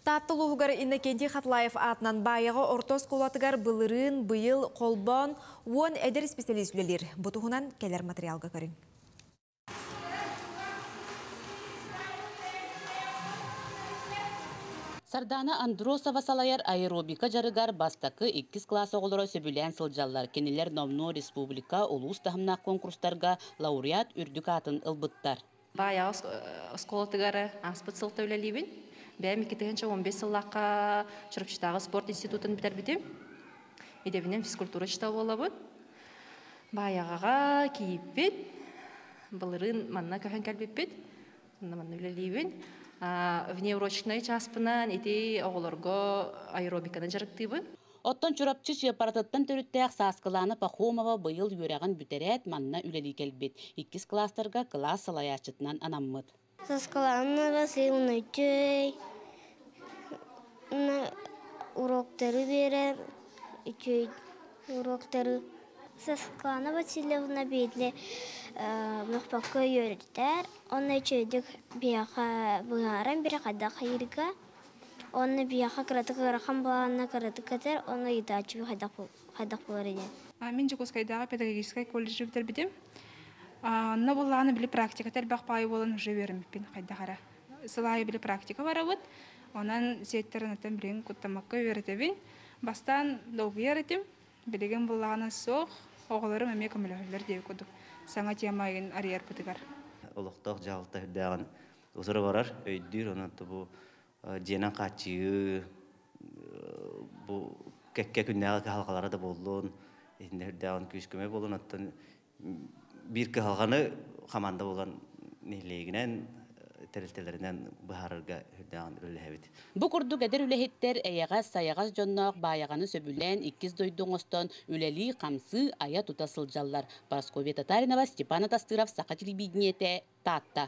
Таатта улууһугар Иннокентий Хатлаев аатынан Баайаҕа орто оскуолатыгар былырыын, быйыл холбоон 10 эдэр специалист үлэлиир. Бу туһунан кэлэр материалга көрүҥ. Сардаана Андросова салайар аэробика дьарыгар бастакы, иккис кылаас оҕолоро сөбүлээн сылдьаллар. Кинилэр номнуо республика, улуус таһымнаах конкурстарга лауреат үрдүк аатын ылбыттар. Баайаҕа оскуолатыгар ааспыт сылта үлэлиибин. Бэйэм 2015 сыллаахха Чурапчытааҕы спорт институтун бүтэрбитим. Идэбинэн физкультура учуутала буолабын. Баайаҕаҕа киирбит. Былырыын манна көһөн кэлбиппит. Онно манна үлэлиибин. Внеурочнай чааспынан ити оҕолорго аэробиканы дьарыктыыбын. Оттон Чурапчы Чыаппаратыттан төрүттээх Сааскылаана Пахомова быйыл үөрэҕин бүтэрээт манна үлэлии кэлбит. Иккис кылаастарга кылаас салайааччытынан анаммыт. Сааскылаана Васильевна үчүгэй, уроктары биэрэр, үчүгэй уроктары. Сааскылаана Васильевна биирдэ мөхпөккө үөрэтэр, онно үчүгэйдик биһиэхэ быһааран биэрэр хайдах хайыырга. Онно биһиэхэ кыратык ыарахан буолаанна кыратык этэр, онно ыйытааччы хайдах буолар диэн. Мин Дьокуускайдааҕы педагогическай колледжы бүтэрбитим. Онно буоллаҕына били практиката элбэх баайы буолан уже үөрэммиппин хайдах эрэ. Сыл аайы били практика барабыт. Онон сиэттэринэтэн билигин куттаммакка үөрэтэбин. Бастаан долгуйар этим. Билигин буоллаҕына суох. Оҕолорум эмиэ көмөлөһөллөр диэбит курдук. Саҥа тема ыйын арыйарбытыгар. Олохтоох дьаһалта үрдээҕин утары барар, өйдүүр. Онон бу дьиэнэн хааччыйыы бу кэккэ күннээҕи кыһалҕалара да буоллун, итиннэ үрдээҕин күүс-көмө буолун, оттон биир кыһалҕаны хамаанда буолан нэһилиэгинэн, тэрилтэлэринэн быһаарарга үрдээҕин үлэлэһэбит. Бу курдук эдэр үлэһиттэр эйэҕэс, сайаҕас дьонноох Баайаҕаны сөбүлээн иккис дойду оҥостон үлэлии-хамсыы, айа-тута сылдьаллар. Парасковья Татаринова, Степан Атастыров, Саха телевидениетэ, Таатта.